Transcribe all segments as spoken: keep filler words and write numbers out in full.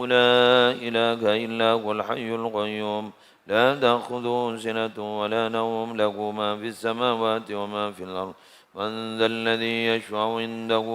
لا إله إلا هو الحي القيوم، لا تأخذه سنة ولا نوم، له ما في السماوات وما في الأرض، من ذا الذي يشفع عنده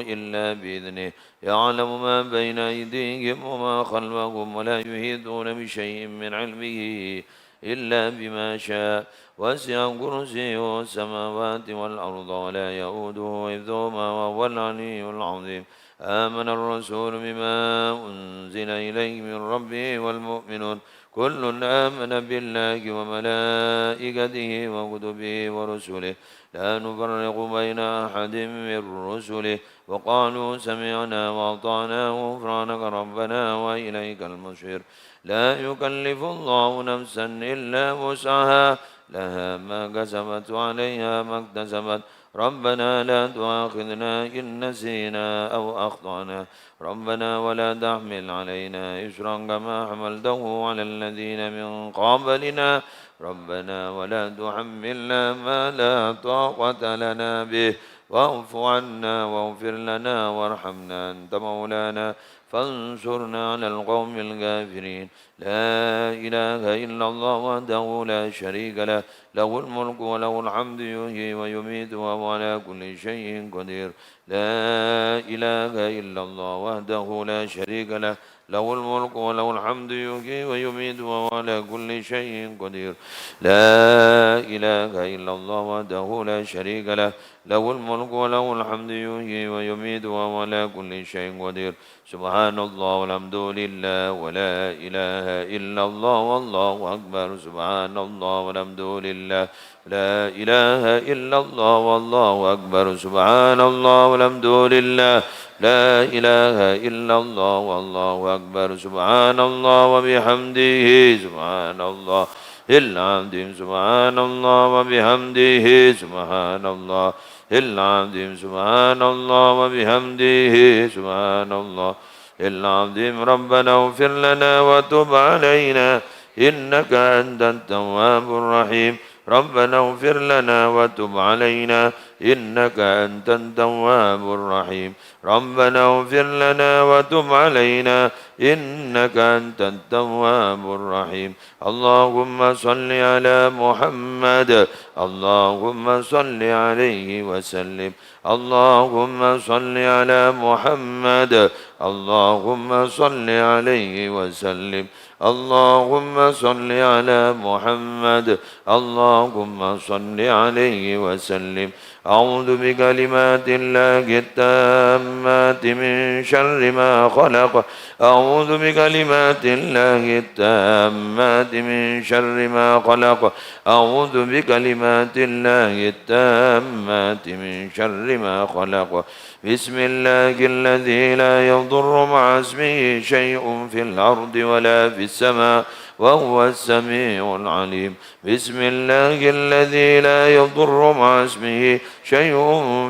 إلا بإذنه، يعلم ما بين أيديهم وما خلفهم، ولا يحيطون بشيء من علمه إلا بما شاء، وسع كرسيه السماوات والأرض، ولا يؤوده حفظهما، وهو العلي العظيم. آمن الرسول بما أنزل إليه من ربه والمؤمنون، كل آمن بالله وملائكته وكتبه ورسله، لا نفرق بين أحد من رسله، وقالوا سمعنا وأطعنا غفرانك ربنا وإليك المصير. لا يكلف الله نفسا إلا وسعها، لها ما كسبت وعليها ما اكتسبت. ربنا لا تؤاخذنا إن نسينا أو أخطأنا. ربنا ولا تحمل علينا إصرا كما حملته على الذين من قبلنا. ربنا ولا تحملنا ما لا طاقة لنا به، واعف عنا واغفر لنا وارحمنا، أنت مولانا فانصرنا على القوم الكافرين. لا إله إلا الله وحده لا شريك له، له الملك وله الحمد، يحيي ويميت وهو على كل شيء قدير. لا إله إلا الله وحده لا شريك له، له الملك وله الحمد، يحيي ويميت وهو على كل شيء قدير. لا إله إلا الله وحده لا شريك له، له الملك وله الحمد، يحيي ويميت وهو على كل شيء قدير. سبحان الله والحمد لله ولا إله إلا الله والله أكبر. سبحان الله والحمد لله، لا إله إلا الله والله أكبر. سبحان الله والحمد لله، لا إله إلا الله والله أكبر. سبحان الله وبحمده، سبحان الله العظيم. سبحان الله وبحمده، سبحان الله العظيم. سبحان الله وبحمده، سبحان الله العظيم. ربنا اغفر لنا وتب علينا إنك أنت التواب الرحيم. ربنا اغفر لنا وتب علينا إنك أنت التواب الرحيم. ربنا اغفر لنا وتب علينا إنك أنت التواب الرحيم. اللهم صل على محمد. اللهم صل عليه وسلم. اللهم صل على محمد. اللهم صل عليه وسلم. اللهم صل على محمد. اللهم صل عليه وسلم. أعوذ بكلمات الله التامات من شر ما خلق. أعوذ بكلمات الله التامات من شر ما خلق. أعوذ بكلمات الله التامات من شر ما خلق. بسم الله الذي لا يضر مع اسمه شيء في الأرض ولا في السماء وهو السميع العليم. بسم الله الذي لا يضر مع اسمه شيء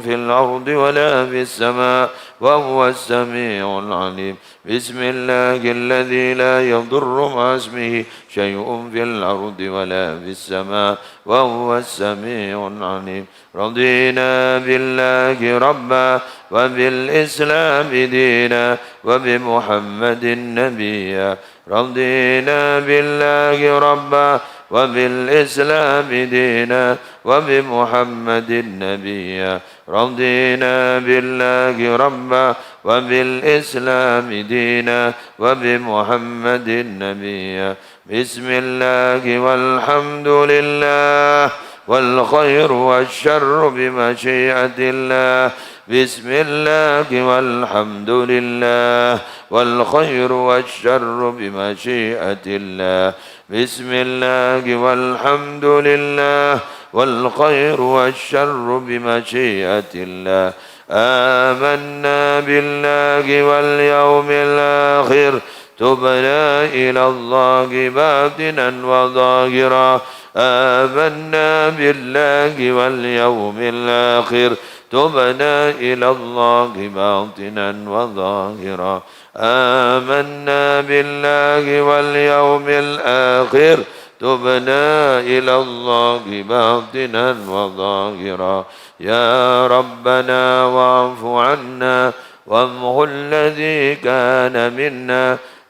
في الأرض ولا في السماء وهو السميع العليم. بسم الله الذي لا يضر مع اسمه شيء في الأرض ولا في السماء وهو السميع العليم. رضينا بالله ربا وبالإسلام دينا وبمحمد نبيا. رضينا بالله ربا وبالإسلام دينا وبمحمد نبيا. رضينا بالله ربا وبالإسلام دينا وبمحمد نبيا. بسم الله والحمد لله والخير والشر بمشيئة الله. بسم الله والحمد لله والخير والشر بمشيئة الله. بسم الله والحمد لله والخير والشر بمشيئة الله. آمنا بالله واليوم الآخر، تبنا إلى الله باطنا وظاهرا. آمنا بالله واليوم الآخر، تبنا إلى الله باطنا وظاهرا. آمنا بالله واليوم الآخر، تبنا إلى الله باطنا وظاهرا. يا ربنا واعف عنا وامحو الذي كان منا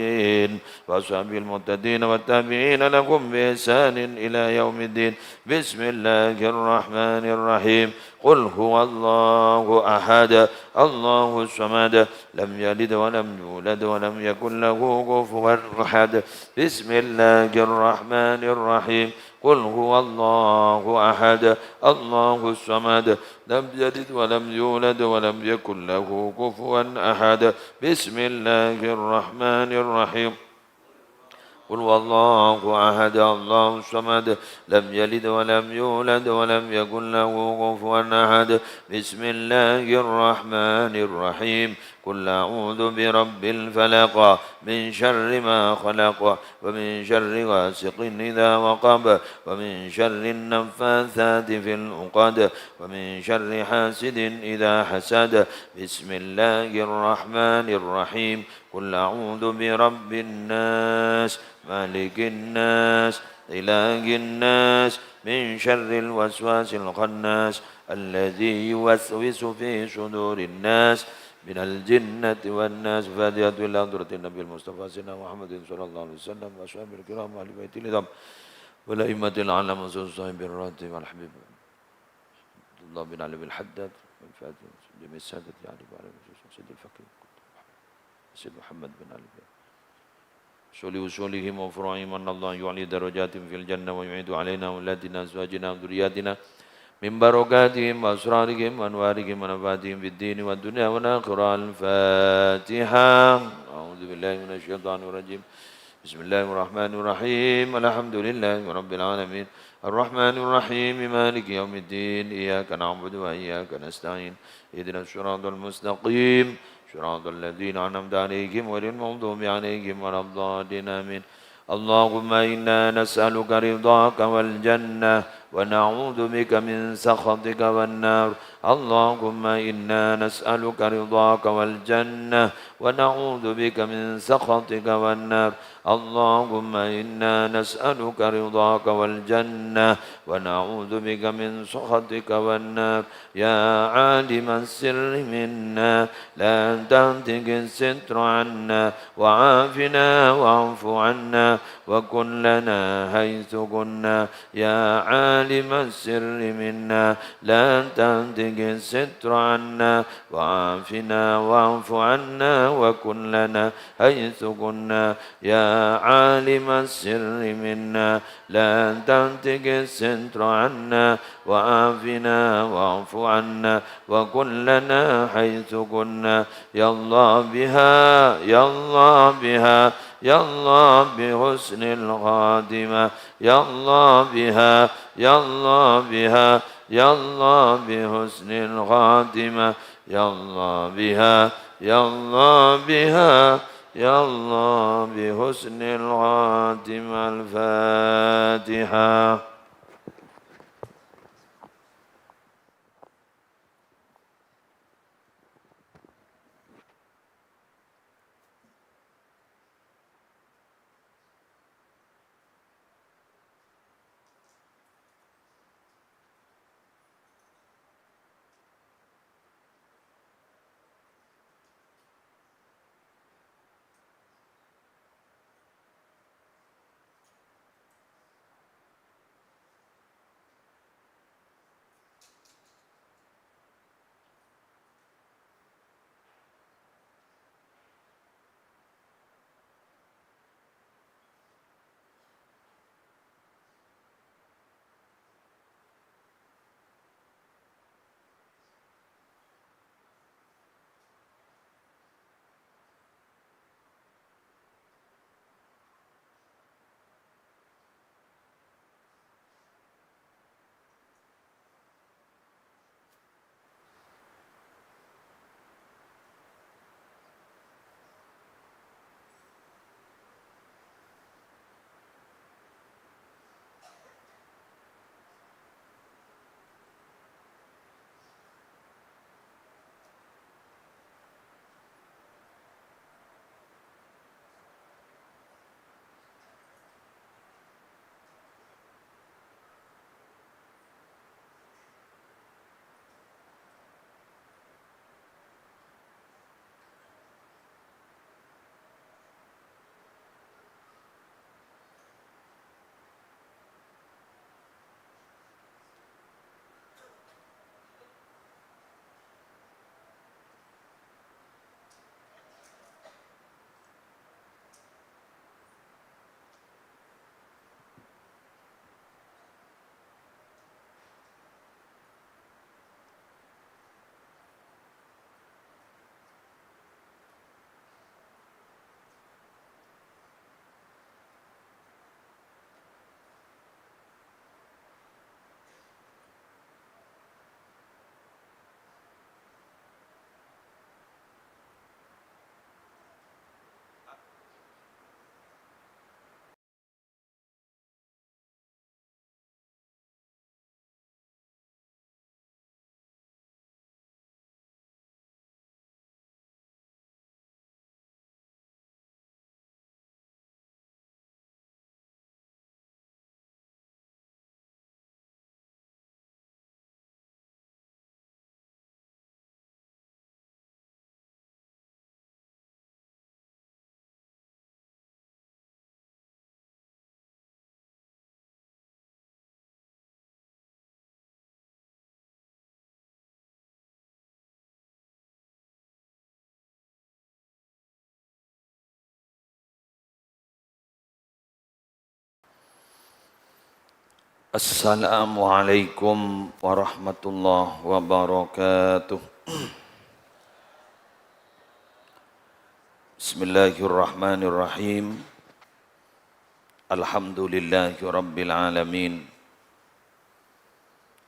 المرسلين وأصحابه المهتدين والتابعين لهم بإحسان إلى يوم الدين. بسم الله الرحمن الرحيم. قل هو الله أحد، الله الصمد، لم يلد ولم يولد ولم يكن له كفوا أحد. بسم الله الرحمن الرحيم. قل هو الله أحد، الله الصمد، لم يلد ولم يولد ولم يكن له كفوا أحد. بسم الله الرحمن الرحيم. قل هو الله أحد، الله الصمد، لم يلد ولم يولد ولم يكن له كفوا أحد. بسم الله الرحمن الرحيم. قل أعوذ برب الفلق، من شر ما خلق، ومن شر غاسق إذا وقب، ومن شر النفاثات في العقد، ومن شر حاسد إذا حسد. بسم الله الرحمن الرحيم. قل أعوذ برب الناس، ملك الناس، إله الناس، من شر الوسواس الخناس، الذي يوسوس في صدور الناس، من الجنة والناس. الفاتحة إلى حضرة النبي المصطفى سيدنا محمد صلى الله عليه وسلم وأصحابه الكرام وأهل بيته العظام والأئمة الأعلام وصحبه الراتب والحبيب عبد الله بن علي بن الحداد والفاتح جميع السادة علي وعلى سيد الفقيه سيد محمد بن علي بن أصول أصولهم وفروعهم، أن الله يعلي درجاتهم في الجنة ويعيد علينا أولادنا أزواجنا وذرياتنا من بركاتهم وأسرارهم وأنوارهم ونفعاتهم في الدين والدنيا والآخرة. الفاتحة. أعوذ بالله من الشيطان الرجيم. بسم الله الرحمن الرحيم. الحمد لله رب العالمين. الرحمن الرحيم. مالك يوم الدين. إياك نعبد وإياك نستعين. اهدنا الصراط المستقيم. صراط الذين أنعمت عليهم غير المغضوب عليهم ولا الضالين. آمين. اللهم إنا نسألك رضاك والجنة ونعوذ بك من سخطك والنار. اللهم إنا نسألك رضاك والجنة ونعوذ بك من سخطك والنار. اللهم إنا نسألك رضاك والجنة ونعوذ بك من سخطك والنار. يا عالم السر منا، لا تنتق الستر عنا، وعافنا واعف عنا، وكن لنا حيث كنا. يا عالم السر منا، لا تنتق الستر عنا، وعافنا واعف عنا، وكن لنا حيث كنا. يا عالم السر منا، لا تنتق الستر عنا، وعافنا واعف عنا، وكن لنا حيث كنا. يا الله بها، يا الله بها، يا الله بحسن الخاتمة. يا الله بها، يا الله بها، يا الله بحسن الخاتمة. يا الله بها، يا الله بها، يا الله بحسن الخاتمة. الفاتحة. Assalamualaikum warahmatullahi wabarakatuh. Bismillahirrahmanirrahim. Alhamdulillahirabbil alamin.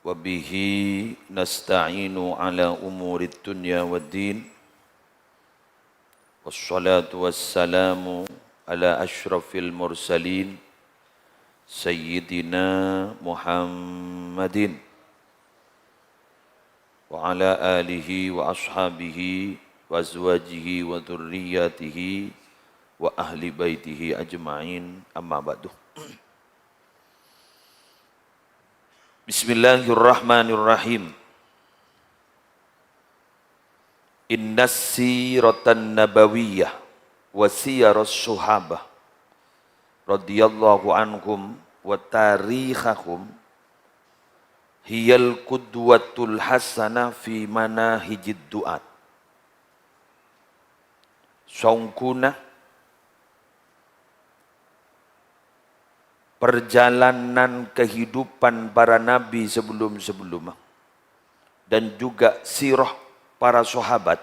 Wa bihi nasta'inu ala umurid dunya waddin. Wassalatu wassalamu ala asyrafil mursalin, Sayyidina Muhammadin, wa ala alihi wa ashabihi wa azwajihi wa dzurriyyatihi wa ahli baitihi ajma'in, amma ba'du. Bismillahirrahmanirrahim. Innas siratan nabawiyyah wa siyaras sahabah radhiyallahu anhum wa tarikhahum hiyal qudwatul hasanah fi manahijid du'at. Saongghuna perjalanan kehidupan para nabi sebelum-sebelumnya, dan juga sirah para sahabat,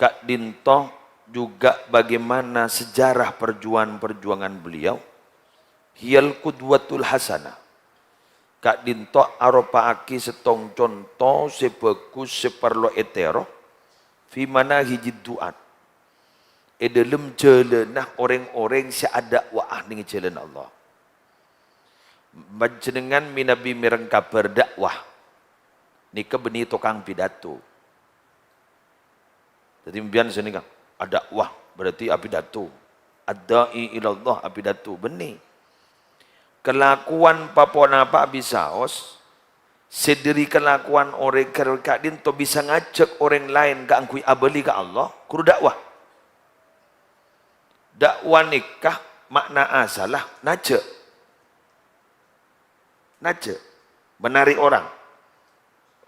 ka'dinto juga bagaimana sejarah perjuangan-perjuangan beliau, hiyal qudwatul hasanah, ka'dinto aropa'aghi settong conto se bagus se parlo etero, fi manahijid du'at, e dhalem jalana oreng-oreng se adakwa'a neng jalan Allah. Panjennengngan manabi mereng kabar dakwah, neka banne tokang pidato. Jadi, mbiyan saneka, adakwah berarti apidato. Ad-da'i ilallah apidato, banne. Kalakowan pa-ponapa bisaos, se dhari kalakowan oreng ka'dinto bisa ngajak oreng laen kaangguy abali ka Allah, ghuru dakwah. Dakwah neka ma'na asalla najak. Najak, menarik orang.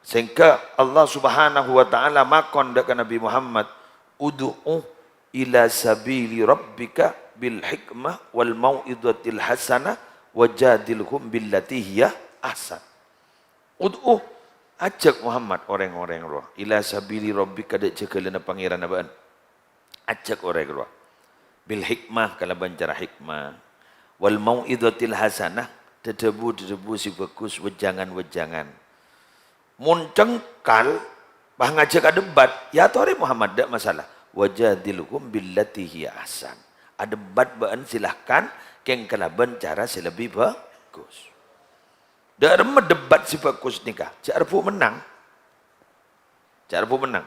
Sehingga Allah Subhanahu wa Ta'ala makon dha' ka Nabi Muhammad, "Ud'u ila sabili rabbika bil hikmah wal mau'izatil hasanah wajadilhum billati hiya ahsan." Ud'u, ajak Muhammad oreng-oreng rowa, ila sabili rabbika, dha' jagalana Pangeranna ba'an. Ajak oreng rowa. Bil hikmah, kalaban cara hikmah. Wal mau'izatil hasanah, dhadhabu-dhadhabu se bagus, wejangan-wejangan. Mon cengkal, pas ngajak adebat, ya atore Muhammad, ndak masalah. Wajadilhum billati hiya ahsan. Adebat ba'an silahkan, keng kalaban cara se lebbi bagus. Dha' remma debat se bagus neka, ja' rebbu mennang. Ja' rebbu mennang.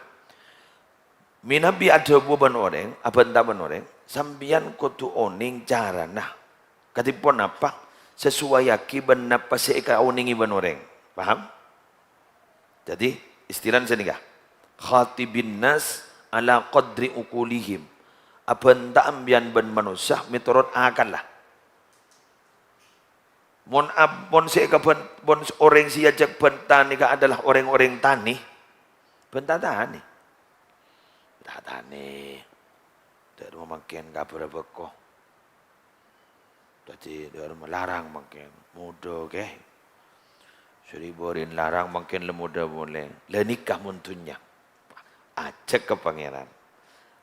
Manabi adhabu ban oreng, abanta ban oreng, sampeyan kodu oneng carana. Kadhi ponapa? Sesuwayagi ban napa se ekaonenge ban oreng. Paham? Jadi, istilahna saneka. Khatibin nas ala qadri uqulihim. Abanta ambiyan ban manossa metorot akalla. Mon ab-, mon se ekaban-, mon oreng se eajak banta neka adalah oreng-oreng tani, banta tani. Banta tani. Dha' remma mangken kabara bhâko. Dhâddhi, dha' remma larang mangken. Modâ, ke. Saribu orèng larang mangken la modâ polè. La nèka mon dhunnya. Ajhâk ka Pangèran.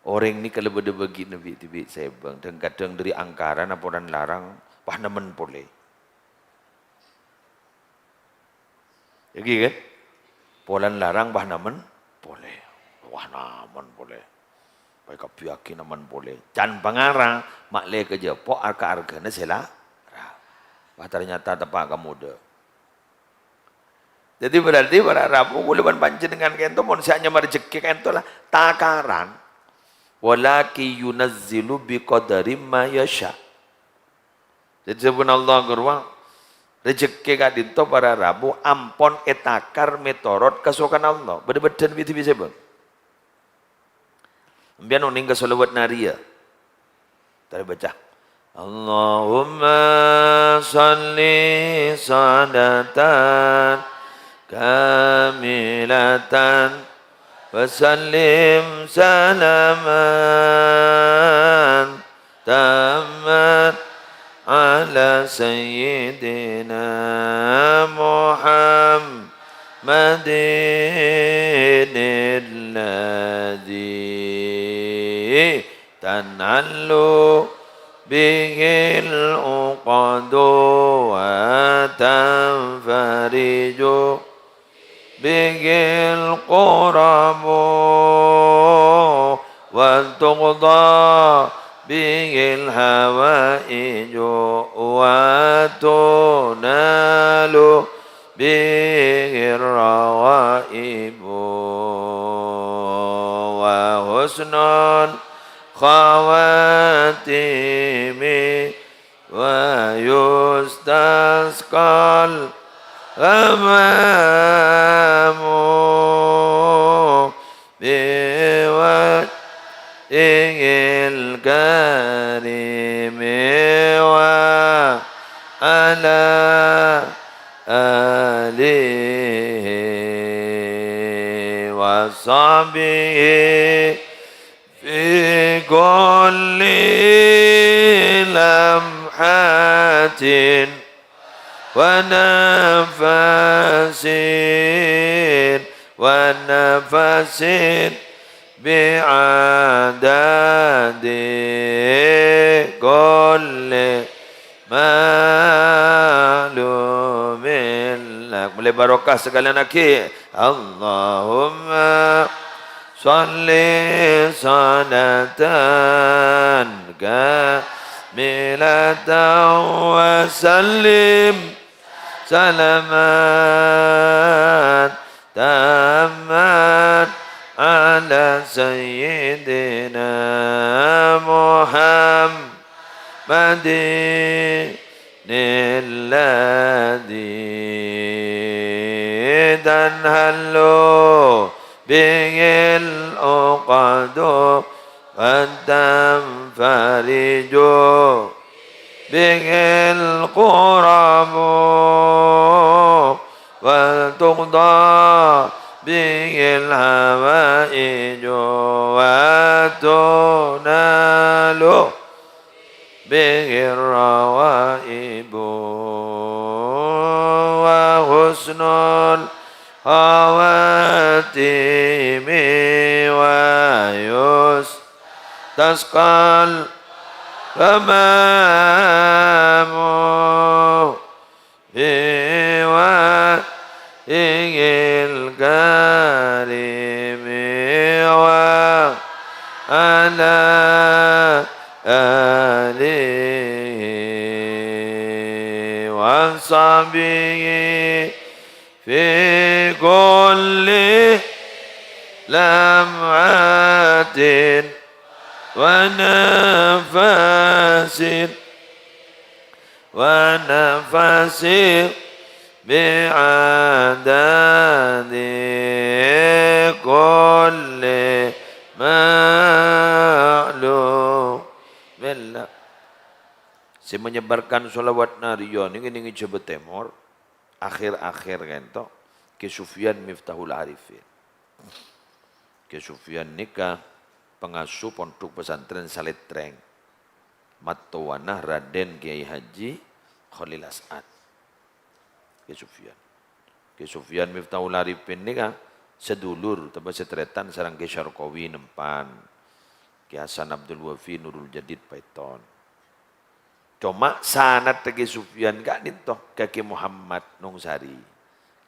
Orèng nèka la bâdâ bâgiânna bi'-dhibi' sèbâng. Dhâng-kadhâng dâri angkaran aporan larang, pas nemmen polè. Èngghi, kan? Polana larang, pas nemmen polè. Pas nemmen polè. Pas èkabbhiyâghi nemmen polè. Can pangarang, ma'lè ka jhâpo' arka-arghâna sè la-, ra-, wah, ternyata teppa' ka modâ. Dhâddhi, berarti para rabu, kaulâ bân panjhennengngan ka'ènto, mon sè anyama rejhekkè ka'ènto la takaran. "Walakin yunazzilu biqadari ma yasha." Dhâddhi, sabâna Allah ghâruwa, rejhekkè ka'dinto para rabu ampon ètakar mètorot kasokanna Allah. Bâdâ bâddhân bi'-dhibi' sèbâng. Sampèyan onèng ka shalawat nariyah. Tarè bâca. Allahumma shalli shalatan kamilatan wa sallim salaman tamman ala سيدنا محمد الذي تنحل به العقد وتنفرج به الكرب وتقضى به الحوائج وتنال به الرغائب وحسن الخواتيم ويستسقى الغمام بوجهه الكريم وعلى آله وصحبه في كل لمحة ونفس ونفس بعدد كل معلوم لك. Molaè barokah sakalèyan aghi. اللهم صل صلاة كاملة وسلم سلاما تاما على سيدنا محمد الذي تنحل به العقد وتنفرج به الكرب وتقضى به الحوائج وتنال به الرغائب وحسن الخواتيم ويستسقى الغمام في وجهه الكريم وعلى آله وصحبه في كل لمحة ونفس ونفس بعدد كل معلوم. Bismillah. Sè menyebarkan sholawat nariyah nèng, nèng Jawa Timur, akhir-akhir kento, Kè Sufyan Miftahul Arifin. Kè Sufyan nèka pangasuh Pondhuk Pesantren Salètrèng, mattowana Raden Kiai Haji Kholil As'ad. Kè Sufyan. Kè Sufyan Miftahul Arifin nèka sadulur, otabâ satarètan sareng Kè Syarqawi Nempan, Kè Hasan Abdul Wafi Nurul Jadid Paiton. Coma sanadda Kè Sufyan ka'dinto ka Kè Muhammad Nungsari.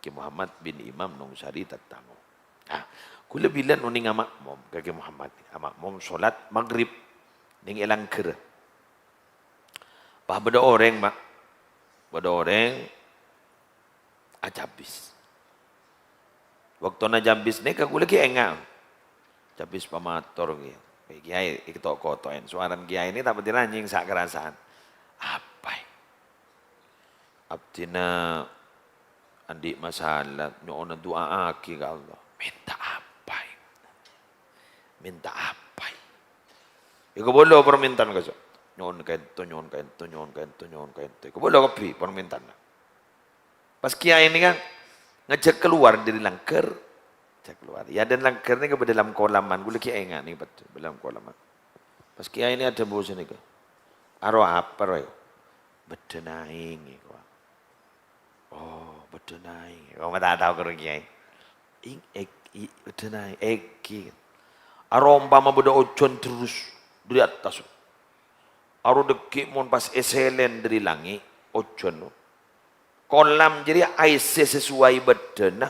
Kè Muhammad bin Imam Nungsari Tattamo. Ah, kaulâ bilân onèng ama'mom ka Kè Muhammad. Ama'mom sholat maghrib nèng è langghâr. Pas bâdâ orèng, Ma'. Bâdâ orèng acabis. Bâktona cabis nèka kaulâ ghi' enga'. Cabis pamator ghi. Kèyaè èto'-koto'èn. Sowarana kèyaè nè ta' patè ranyèng sa-karasan. Apa è? Abdhina andi' masalah, nyo'ona du'aaghi ka Allah. Mènta apa è? Mènta apa è? Èkabâlâ parmèntaanna, ka'issa'. Nyo'on ka'ènto, nyo'on ka'ènto, nyo'on ka'ènto, nyo'on ka'ènto. Èkabâlâ kabbhi parmèntaanna. Pas kèyaè nèka ngajhâk kalowar dâri langghâr, ngajhâk kalowar. È adâ'na langghâr nèka bâdâ lam-kolaman, kaulâ ghi' enga' nèng bâdâ lam-kolaman. Pas kèyaè nè adhâbu sanèka, "Aro apa, rowa?" Beddhâna aèng, kowa. Oh, beddhâna aèng. Kowa ta' tao karo kèyaè. Ing, ek-, i-, beddhâna aèng, èngghi. Arompama bâdâ ojhân terros dâri attas. Aro dhâggi' mon pas èsèlèn dâri langngè', ojhân. Kolam jârèya aèssè sesuai beddhâna,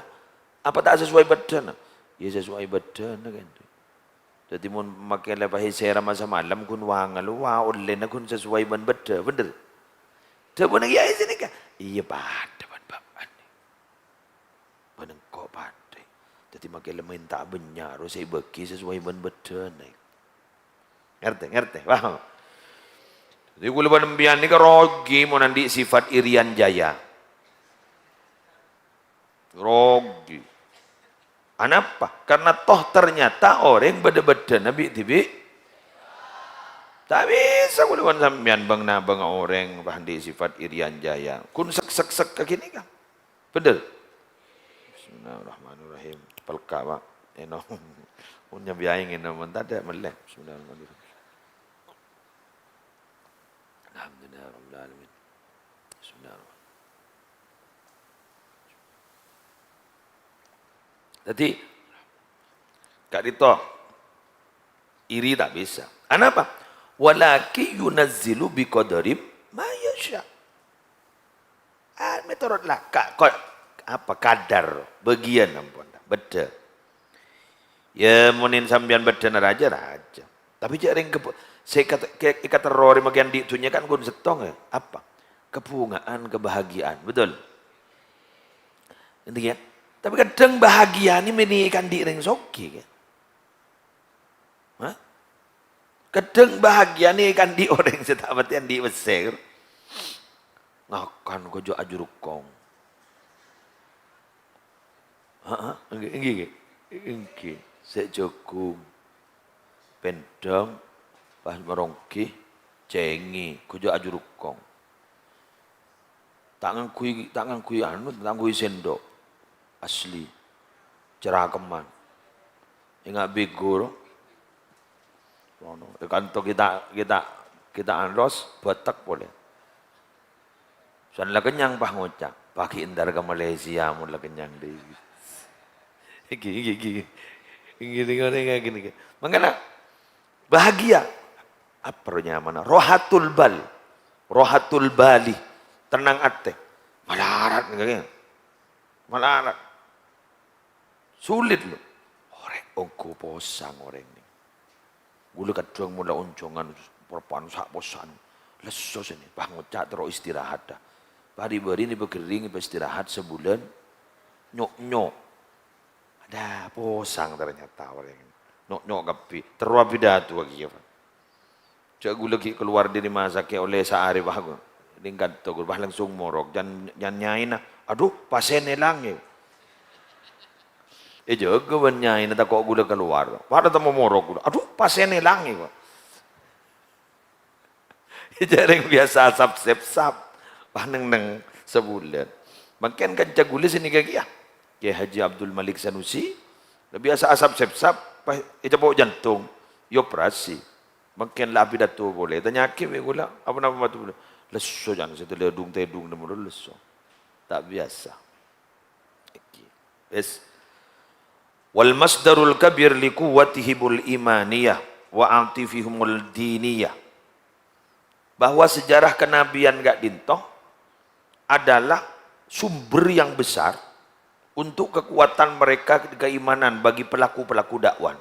apa ta' sesuai beddhâna? Iyâ, sesuai beddhâna, kan. Dhâddhi, mon makè la pas èsèra masa malem, ghun wangalla, wa, ollèna ghun sesuai bân beddhâ, bhender? Dhâbuna kèyaè sè nèka, iyâ, padâ bân bapa'na. Bân engko' padâ. Dhâddhi, makè la mènta bânnya', ro sè èbâgi sesuai bân beddhâna. Ngartè, ngartè, paham? Dhâddhi, kaulâ bân sampèyan nèka rogi mon andi' sifat irian jaya. Rogi. Anapa? Karena toh ternyata orèng bâdâ-bâdâna bi'-dhibi'. Ta' bisa kaulâ bân sampèyan bâng-nabâng orèng pas andi' sifat irian jaya. Ghun sek-sek-sek ka ghânèka. Bhender? Bismillahirrahmanirrahim. Pelka, Pak. Ènom. Mon nyambi aèng ènom, mon tadâ' mellè. Bismillahirrahmanirrahim. Alhamdulillahirabbil alamin. Bismillahirrahmanirrahim. Dhâddhi, ka'dinto iri ta' bisa. Anapa? "Walakin yunazzilu biqadari ma yasha." Ah, mètorot la-, ka-, ko-, apa, kadar, bâgiyân ampon, bâdâ. Iyâ, mon sampèyan bâdâna rajâ, rajâ. Tapè jhâ' rèng kep-, sè èkat-, ke-, èkaterrorè makè andi' dhunnya kan ghun sèttong, yâ. Apa? Kebungaan, kebahagiaan. Betul? Intinya. Tapè kadhâng bahagia nè mènè èkaandi' rèng soghi, kan? Hah? Kadhâng bahagia nè èkaandi' orèng sè ta' patè andi' pèssè, kan? Ngakan kajâ ajurukong. Heeh, èngghi, èngghi, èngghi. Èngghi. Sè' jhâghung, pèndhâng, pas maronggi, cèngè, kajâ ajurukong. Ta' ngangghuy, ta' ngangghuy anu, ta' ngangghuy sèndhok. Asli. Cerakeman. Enga' bego, ro. Rono. È kanto kita, kita, kita andos, bâtek polè. San la kennyang, pas ngoca', "Paghi' entar ka Malaysia, mon la kennyang dâri." Iki, iki, iki. Iki, iki, iki, iki, iki. Mangkana, bahagia. Apa ro nyamana? Rohatul bal. Rohatul bali. Tenang atè. Malarat, enggak ya? Malarat. Sulit, lo. Orèng ongghu posang orèng nè. Ghulâ kadhâng mon la onjhângan, parappa'na sa' posang. Lesso sènè, pas ngoca' terro istirahat, dâ. Bâri'-bâri' nè pagherring, pas istirahat sabulân, nyo'-nyo'. Adâ, posang ternyata orèng. Nyo'-nyo' kabbhi. Terro apidato kèya, Pak. Jhâ' ghulâ ghi' kalowar dâri rumah sakit ollè saarè, wah, ning kanto, wah, langsung morok. Can, can nyaèna, "Aduh, pasien èlang, yâ." Èjâgâ bân nyaèna tako' ghulâ kalowar. Padâ temmo morok ghulâ. "Aduh, pasien èlang, yâ." Jhâ' rèng biyasa asap-sepsap. Wah, neng-neng sabulân. Mangkèn kanca ghulâ sè nèka kèya. Kyai Haji Abdul Malik Sanusi, biyasa asap-sepsap, pas ècapo' jantung. Èoperasi. Mangkèn la apidato polè. Tanya'aghi bi' ghulâ, "Apa napa mator?" "Lesso, can, sè tèdung-tèdung nèmoro lesso." Ta' biyasa. Iki. Wes. "Wal masdarul kabir li quwwatihimul imaniyah wa atifihumul diniyah." Bahwa sejarah kenabian ka'dinto adalah sumber yang besar untuk kekuatan mereka keimanan bagi pelaku-pelaku dakwah.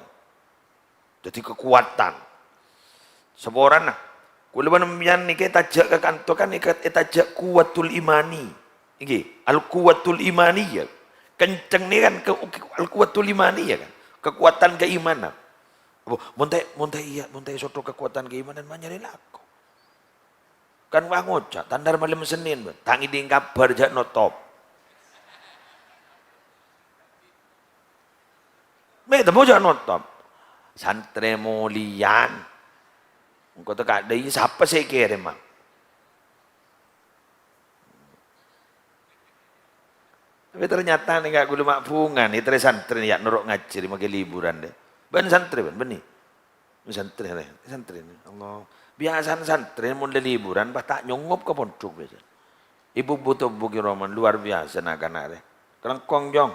Dhâddhi kekuatan. Saporana, kaulâ bân sampèyan nèka ètajâ' ka kanto kan èka-, ètajâ' kuwatul imani. Èngghi, al-quwwatul imaniyah. Kenceng nèka kan ke-, al-quwwatul imaniyah kan. Kekuatan keimanan. Apa, mon ta', mon ta' iyâ, mon ta' èsotto kekuatan keimanan, manyarè lako. Kan wah ngoca', tandhâr malem Sennèn, bân. Ta' ngèdhing kabhâr jhâ' notop. Mè' temmo jhâ' notop. Santrè molèyan. Engko' teka' dâi, sapa sè èkèrèm, Mang? Tapè ternyata nèng ka' ghulâ ma' bhunga nè, trè santrè nè, yâ, noro' ngajhâri, makè liburan, dâ. Bân santrè, bân, bânnè. Santrè, rè. Santrè, nè. Allah. Biyasana santrè mon la liburan pas ta' nyongop ka pondhuk biyasana. Èbu-èbu tobu kèra mon luar biyasa na'-kana' rè. Kalangkong, Cong.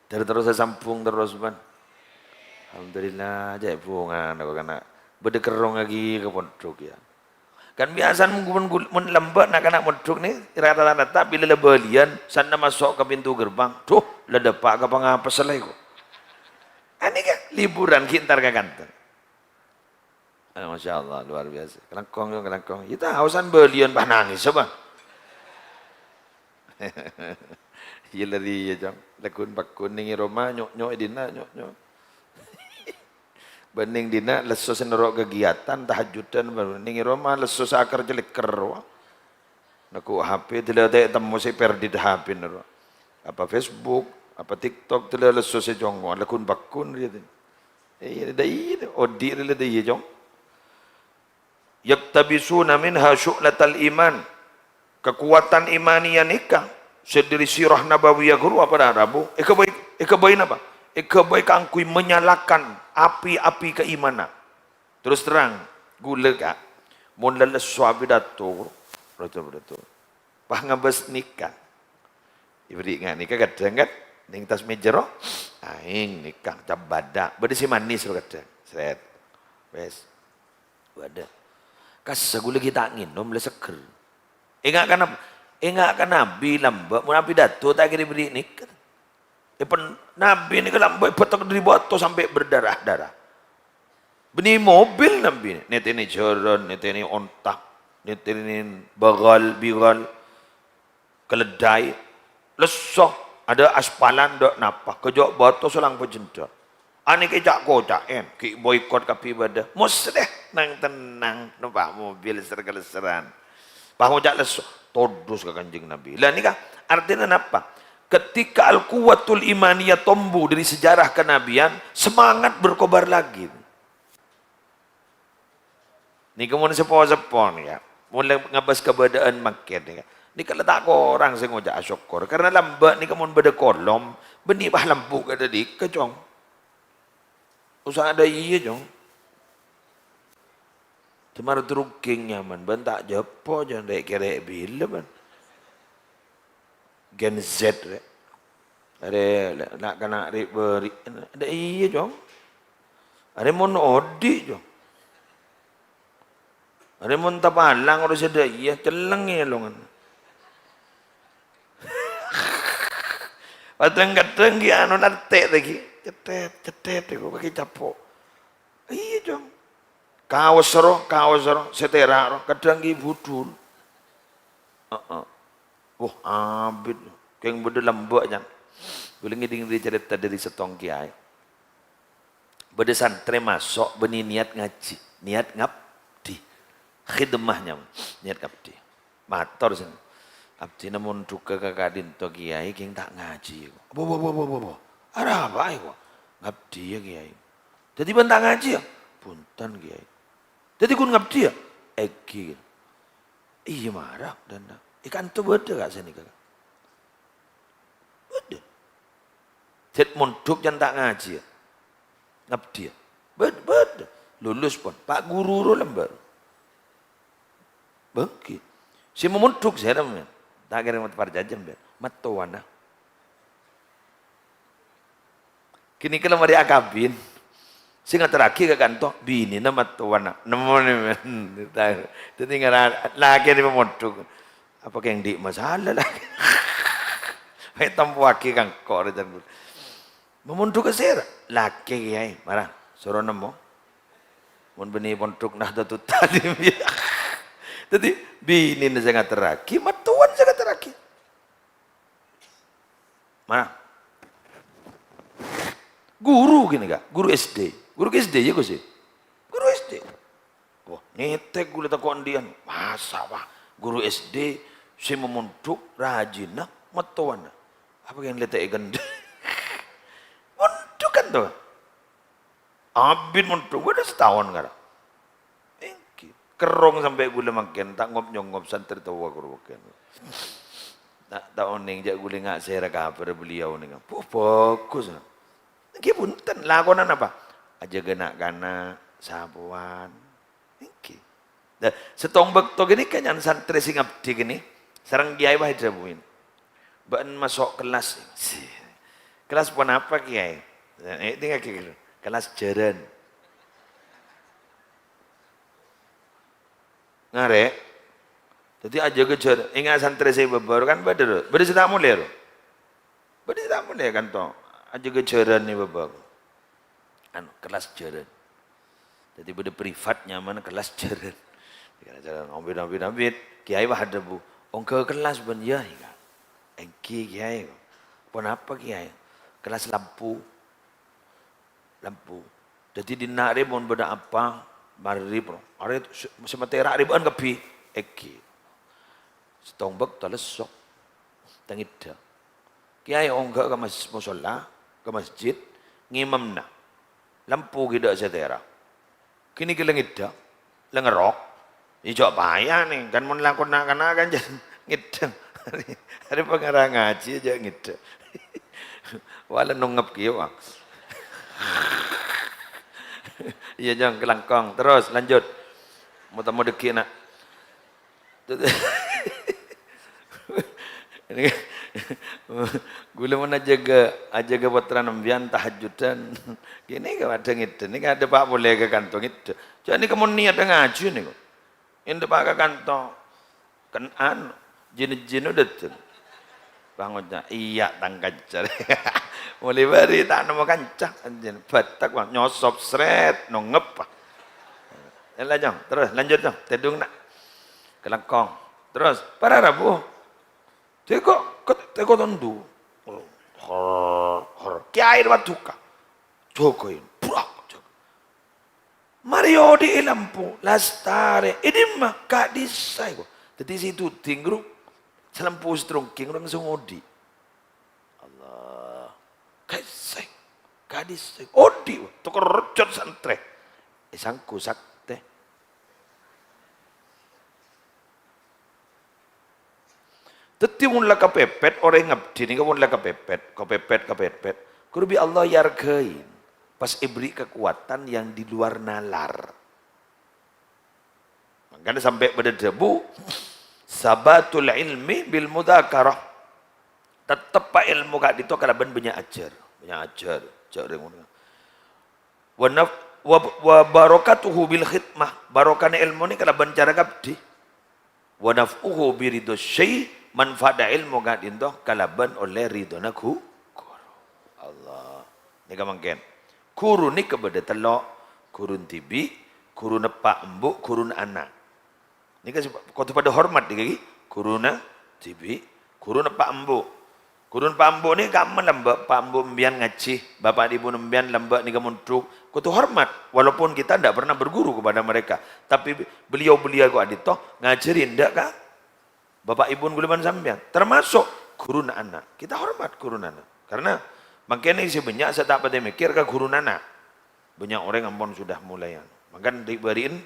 Ter-, terros sambung terros, bân. Alhamdulillah, cè' bhungana kok kana' bâdâ kerrong aghi ka pondhuk, ya. Kan biyasana mon, mon, mon lambâ' na'-kana' pondhuk nè, rata-rata bilâ la bâliyân, sanna maso' ka pintu gerbang, "Dhu, la dâpa' ka pangapes la èko." Anèka liburan ghi' entar ka kantor. Ah, Masya Allah, luar biasa. Kalangkong, Cong, kalangkong. Iyâ, ta' osan bâliyân, pas nangès, apa? Iyâ, la rèya, Cong. Laghun-bhâghun nèng è roma, nyok-nyok è dinna', nyok-nyok. Bânnè dinna' lesso sè noro' kegiatan, tahajjudan, bânnè è roma lesso sè akar celekker, wah. Nèko H P dâlâ ta' temmo sè perdit H P nèro. Apa Facebook, apa TikTok dâlâ lesso sè congo, laghun-bhâghun rèya. Iyâ, dâ' iyâ, odi' rèya dâ' iyâ, Cong. "Yaktabisuna minha syu'latal iman." Kakowadhân imaniyah nèka sè dâri sirah nabawiyah ghuru apa dâ' rabu? Èghâbây, èghâbây napa? Èghâbây kaangghuy menyalakan api-api kaimanan. Terros terrang, ghulâ, Ka', mon la lesso apidato, pidato, pidato, pas ngabâs nèka. Èberri' nga-, nèka kadhâng kan, nèng attas mèja ro, aèng nèka, cap bâdâ'. Bâdâ sè manès ro kadhâng. Sret. Wes. Bâdâ. Kassa' ghulâ ghi' ta' ngènom, la seggher. Enga' ka Nab-, enga' ka Nabi lambâ', mon apidato ta' kèra èberri' nèka. È pen-, Nabi nèka lambâ' èbâtek dâri bâto sampè' berdarah-darah. Bânnè mobil Nabi, nètènè jhârân, nètènè onta, nètènè bâghâl, bighâl, keledai, lesso, adâ' aspalan, dâ' napa, kejjhâ' bâto solang pajhendhâ. Anèka ca'-koca'èn, ghi' boikot kabbhi bâdâ. Mostè nang-tennang, nompa' mobil ser-kaleseran. Pas ngoca' lesso, todus ka Kanjeng Nabi. Lah nèka artèna napa? Ketika al-quwwatul imaniyah tombu dâri sejarah kenabian, semangat berkobar lagi. Nèka mon sepo-sepo nèka, mon lè-, ngabâs kabâdâ'ân mangkèn nèka. Nèka la ta' korang sè ngoca' asokkor, karna lambâ' nèka mon bâdâ kolom, bânnè pas lambâ' ka dâ' nèka, Cong. Usaha dâ' iyâ, Cong. Temar drugging nyaman, bân ta' jhâpo, Cong, rè'-kèrè' bilâ, bân. Gen Z, rè'. Arè, na'-kana' rè' bâri', dâ' iyâ, Cong. Arè mon odi', Cong. Arè mon tapalang oro' sè dâ' iyâ, celleng è longan. Kadhâng-kadhâng ghi' anu nartè' lagi. Cetèt, cetèt, èko paghi' capo'. Iyâ, Cong. Kaos ro, kaos ro, sè tèra' ro, kadhâng ghi' budhul. Heeh. Wah, abit. Kèng bâdâ lambâ', Cong. Ghulâ ngèdhing dâri carèta dâri sèttong kèyaè. Bâdâ santrè maso' bânnè niat ngajhi, niat ngabdi. Khidmah nyama, niat ngabdi. Mator sèn, "Abdhina mondhughâ ka ka'dinto, Kèyaè, kèng ta' ngajhi, ko." "Bo, bo, bo, bo, bo, bo. Arapa, ko?" "Ngabdi, yâ, Kèyaè." "Dhâddhi bân ta' ngajhi, yâ?" "Bhunten, Kèyaè." "Dhâddhi ghun ngabdi, yâ?" "Èngghi." "Iyâ, mara, dhân, è kanto bâdâ, Ka', sanèka, Ka'." Bâdâ. Dhât mondhuk jân ta' ngajhi, yâ? Ngabdi, yâ? Bâd-, bâdâ. Lulus pon. Pa' ghuru ro lambâ'. Bângkè. Sè mamondhuk sèra, men. Ta' kèra parcajâ, men. Mattowana. Ghânèka la marè akabin. Sè ngaterraghi ka kanto, binèna mattowana. Nemmo nè, men. Dhâddhi ngara-, lakèna mamondhuk. Apa kèng andi' masalah lakè? Mè' tampowaghi ka engko', rè, can ghulâ. Mamondhuk ka sèra? Lakè, Kèyaè. Mara, soro nemmo. Mon bânnè pondhuk Nahdlatul Ta'lim. Dhâddhi, binèna sè ngaterraghi, mattowana sè ngaterraghi. Mara. Ghuru ghânèka, ghuru S D. Ghuru S D, yâ, Gus, yâ? Ghuru S D. Wah, nètèk ghulâ tako' andi'ân. Masa, wah, ghuru S D sè mamondhuk rajina mattowana. Apa kèng lètè'è ghândhi'? Mondhuk kan, to? Abit mondhuk, bâdâ sataon, kara. Èngghi. Kerrong sampè' ghulâ mangkèn, ta' ngop-nyongop santrè towa ghuru mangkèn. Ta', ta' onèng jâ' ghulâ nga' sèra kabhâr beliau nèka. Wah, bhâghus. Èngghi bhunten, lakona napa? Ajâgâ na'-kana', sapowan. Nah, sèttong bâkto ghânèka nyan santrè sè ngabdi ghânè, sareng kèyaè pas èdhâbuwi, "Bâ'na maso' kellas." "Kellas ponapa, Kèyaè?" Eh, tinggal ghi, kellas jhârân. Ngarè'. Dhâddhi ajâgâ jhâr-, enga' santrè sè bâbâ kan bâdâ, ro? Bâdâ sè ta' molè, ro? Bâdâ sè ta' molè kanto ajâgâ jhârân nè bâbâ. Anu, kellas jhârân. Dhâddhi bâdâ privat nyamana kellas jhârân. Kellas jhârân, ngombit, ngombit, ngombit. Kèyaè pas adhâbu, "Ongghâ kellas, bân, yâ, engghi, Kèyaè." "Ponapa, Kèyaè?" "Kellas lampu." Lampu. Dhâddhi dinna' rè mon bâdâ apa, marè pro. Arè sè, sè matèra' rè bâ'ân kabbhi. Èngghi. Sèttong bâkto lesso. Tang ngèdhâ. Kèyaè ongghâ ka mas-, mosolla, ka masjid, ngimamna. Lampu ghi' dâ' sè tèra'. Ghânèka la ngèdhâ. La ngerrok. Iyâ, jhâ' paya nè, kan mon lakon na'-kana' kan jhâ' ngèdhâ. Arè pangarah ngajhi jhâ' ngèdhâ. Wala nongngep kèya, Bang. Iyâ, Jang, kalangkong. Terus, lanjut. Mo-, tamo dâggi', Na'. Ghulâ mon ajâgâ, ajâgâ pottrana sampèyan tahajjudan. Ghânèka padâ ngèdhâ, nèka adâ' pa' polè ka kanto ngèdhâ. Jhâ' nèka mon niat ngajhi nèko. Ènḍâ' pa' ka kanto. Kan anu, jin-jin dâteng. Pas ngoca', "Iyâ, tang kanca." Molaè bâri' ta' nemmo kanca. Anjing, bâtek, Bang. Nyosop, sret, nongngep. Ella, Jong. Terus, lanjut, Jong. Tèḍung, Na'. Kalangkong. Terus, para rabu. Tèko, ke-, tèko tonḍu. Hor, hor. Kèyaè Paduka. Jâgâin. Brak, jâgâ. Marè oḍi'i lampu, lastarè. È ḍimma? Ka'ḍissa', ko. Dhâddhi sè toding, ro, salampu sè trongkèng, ro, langsung oḍi'. Allah. Ka'ḍissa'. Ka'ḍissa'. Oḍi', ko. Tokor rojhot santrè. Èsangghu saktè. Dhâddhi, mon la kapèpèt, orèng ngabdi nèka mon la kapèpèt, kapèpèt, kapèpèt, ghuru bi' Allah èarghâi, pas èberri' kakowadhân yang di luar nalar. Mangkana sampè' bâḍâ dhâbu, "Sabatul ilmi bil mudzakarah." Tetteppa èlmo ka'ḍinto kalabân bânnya' ajhâr. Bânnya' ajhâr, ajhâr rèng ngono. Wa naf-, wa, wa barakatuhu bil khidmah, barokana èlmo nè kalabân cara ngabdi. Wa naf'uhu bi ridho syekh, manfaatna èlmo ka'ḍinto kalabân ollè ridhona ghu-, ghuru. Allah. Nèka mangkèn. Ghuru nèka bâḍâ tello', ghuruna dhibi', ghuruna eppa' embu', ghuruna ana'. Nèka sè kodhu paḍâ hormat nèka ghi, ghuruna dhibi', ghuruna eppa' embu'. Ghuruna eppa' embu' nèka kamma lambâ', eppa' embu' embiyan ngajhi, bapa' ḍibuna embiyan lambâ' nèka monḍhuk. Kodhu hormat, walaupun kita ndak pernah berguru kepada mereka, tapi beliau-beliau ka'ḍinto ngajhâri enḍâ' ka bapa' ḍibuna ghulâ bân sampèyan, termasuk ghuruna ana'. Kita hormat ghuruna ana'. Karena mangkèn sè bânnya' sè ta' patè mèkkèr ka ghuruna ana'. Bânnya' orèng ampon sudah mulai, anu. Mangkana ḍi'-bâri'na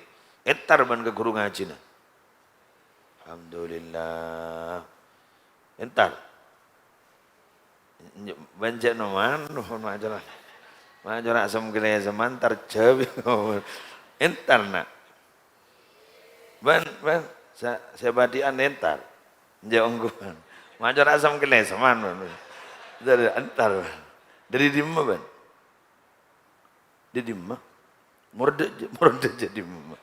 èntar bân ka ghuru ngajhina. Alhamdulillah. Èntar. Bân cè' no mano, ma' cora'. Ma' cora' asem kèlè semantar jhâbi. Èntar, Na'. Bân, bân, sa-, sè bâḍi'ân èntar. Jhâ' ongghu. Ma' cora' asem kèlè seman, bân. Ḍâri èntar, bân. Ḍâri ḍimma, bân? Ḍâri ḍimma? Morḍâ jhâ-, morḍâ jhâ' ḍimma.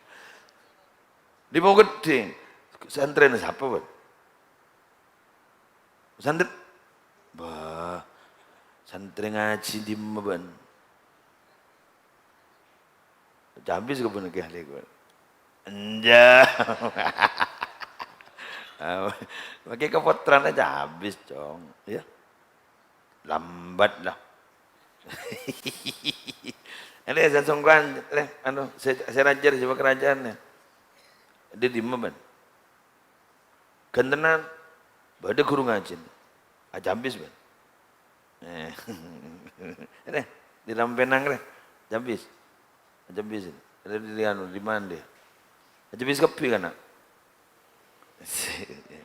Ḍimma gheḍḍhing. Santrèna sapa, bân? Santrè-, bâh, santrè ngajhi ḍimma, bân? Cabis ka bân kè ahli, bân? Enjâ'. Makè kapottrana cabis, Cong. Yâ. Lambat la. Ini sasongkowan, lè, anu, sè, sè rajâ, sè pakarajâân, yâ. Ḍâri ḍimma, bân? Ghântènan, bâḍâ ghuru ngajhi. Acabis, bân. Eh. Rè, ḍâri Rampènang, rè. Acabis. Acabis. Rè, ḍâri anu, ḍâri mana dia? Acabis kabbhi, kan, Na'?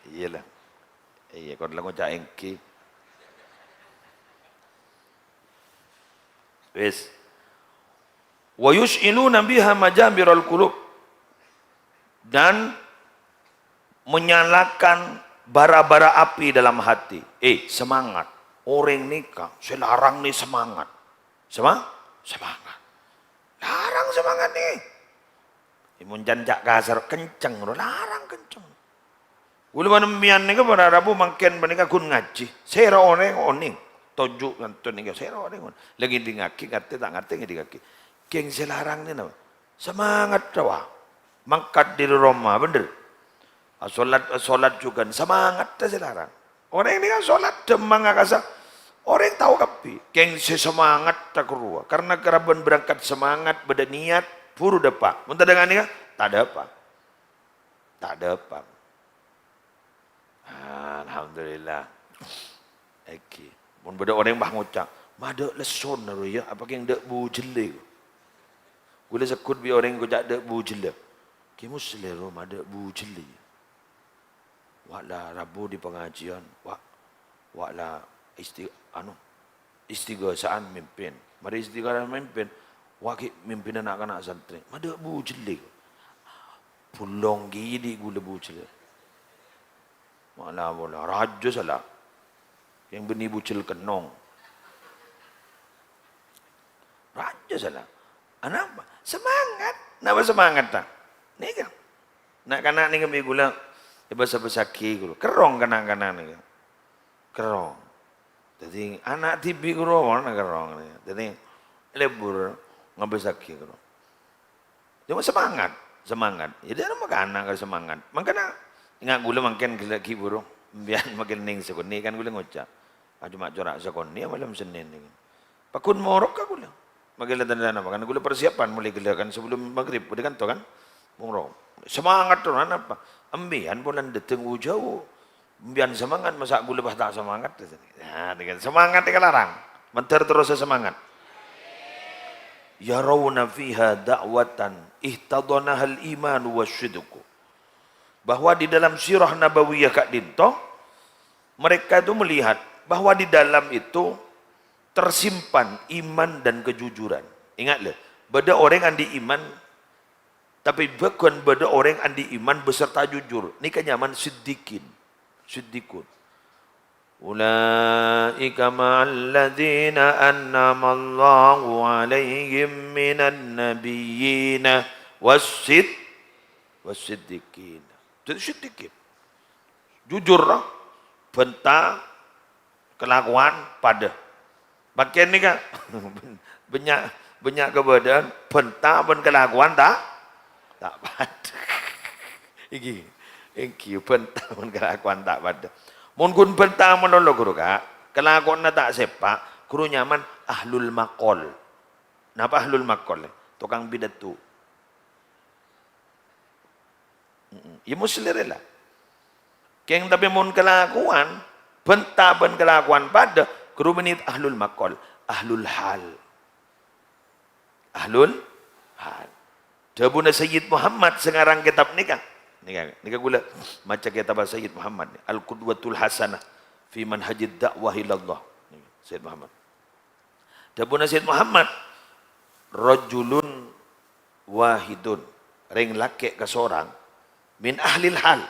Iyâ la. Iyâ, kon la ngoca' èngghi. Wis. "Wa yusy'iluna biha majabiral qulub." Dan menyalakan bara-bara api dalam hati. Eh, semangat. Orèng nèka sè larang nè semangat. Sema-, semangat. Larang semangat nè. È, mon can ca' kasar, kenceng, larang kenceng. Kaulâ panèka mangkèn panèka ghun ngajhi. Sèra orèng onèng. Toju' ngantè nèka sèra orèng onèng. La ngèdingngaghi, ngartè ta' ngartè ngèdingngaghi. Kèng sè larang nè napa? Semangat, wa. Mangkat dâri roma, bhender. Asolat, asolat jhughân, semangat sè larang. Orèng nèka solat dhâmmang akassa. Orèng tao kabbhi. Kèng sè semangat ta' karowa. Karena karabân berangkat semangat, bâdâ niat, buru dâpa'. Mon tadhâ' nèka, ta' dâpa'. Ta' dâpa'. Alhamdulillah. Èngghi. Mon bâdâ orèng pas ngoca', "Madâ' lessona rowa, yâ, apa kèng dâ' bujellâ?" Kaulâ segghut bi' orèng ngoca' dâ' bujellâ. Kè Muslim rowa madâ' bujellâ, yâ. Wa' la rabu di pengajian, wa', wa' la isti-, anu, istighosaan mimpin. Marè istighosaan mimpin, wa' ghi' mimpinna na'-kana' santrè. Madâ' bujellâ. Bulong ghi' dhi' kaulâ bujellâ. Mala-mala, rajâ sala. Yang bânnè bujel kennong. Rajâ sala. Anapa? Semangat. Napa semangat, ta'? Nèka. Na'-kana' nèka bi' kaulâ èbâsa-bâsaghi kaulâ. Kerrong na'-kana' nèka. Kerrong. Dhâddhi ana' dhibi' kaulâ ana' kerrong nèka. Dhâddhi lebur ngabâsaghi kaulâ. Cuma semangat, semangat. Jadi ana' makana ka semangat. Mangkana enga' kaulâ mangkèn ghellâ' ghi' buru. Sampèyan mangkèn neng sakonè' kan kaulâ ngoca'. Ah, cuma cora' sakonè' malem Sennèn nèka. Pagghun morok ka kaulâ. Mangkèn la tandhâna, kan kaulâ persiapan molaè ghellâ' kan sebelum maghrib, bâdâ kanto kan? Morok. Semangat terus, anapa? Sampèyan polana dâteng jhâu. Sampèyan semangat, masa' kaulâ pas ta' semangat? Nah, dengan semangat nèka larang. Mandhâr terros semangat. Yarawna fiha da'watan ihtadhanahal imanu wasyidqu. Bahwa di dalam sirah nabawiyah ka'dinto, mereka itu melihat bahwa di dalam itu tersimpan iman dan kejujuran. Ingat, lho, bâdâ orèng andi' iman, tapè bhâghun bâdâ orèng andi' iman beserta jujur. Nèka nyamana siddiqin. Siddiqun. Ulaika ma'alladzina an'amallahu 'alaihim minan nabiyyina wassid-, wassiddiqin. Jadi siddiqin. Jujur, bhânta, kalakowan padâ. Mangkèn nèka, bânnya', bânnya' kabâdâ'ân, bhânta bân kalakowan ta', ta' padâ. Èngghi, èngghi, bhânta bân kalakowan ta' padâ. Mon ghun bhânta malolo, ghuru, Ka', kalakowanna ta' sèpa', ghuru nyamana ahlul maqal. Napa ahlul maqal? Tokang pidato. Mm-mm. Yâ, Muslim rèla. Kèng, tapè mon kalakowan, bhânta bân kalakowan padâ, ghuru bânnè ahlul maqal, ahlul hal. Ahlul hal. Dhâbuna Sayyid Muhammad sè ngarang kètab nèka. Nèka, nèka kaulâ maca kètab Sayyid Muhammad, Al-Qudwatul Hasanah fi Manhajid Da'wah Ilallah. Nèka, Sayyid Muhammad. Dhâbuna Sayyid Muhammad, "Rajulun wahidun," rèng lakè' kasorang, "min ahlil hal,"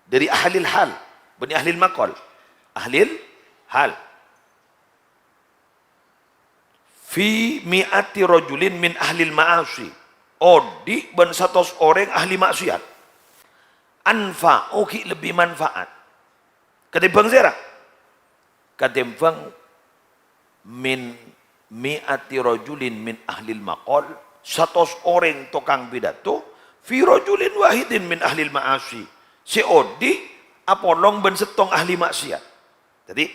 dâri ahlil hal, bânnè ahlil maqal, ahlil hal, "fi mi'ati rajulin min ahlil ma'asi," odi' bân satos orèng ahli maksiat, "anfa'u," ghi' lebbi manfaat. Katèmbhâng sèra? Katèmbhâng "min mi'ati rajulin min ahlil maqal," satos orèng tokang pidato, "fi rajulin wahidin min ahlil ma'asi," sè odi' apolong bân sèttong ahli maksiat. Dhâddhi,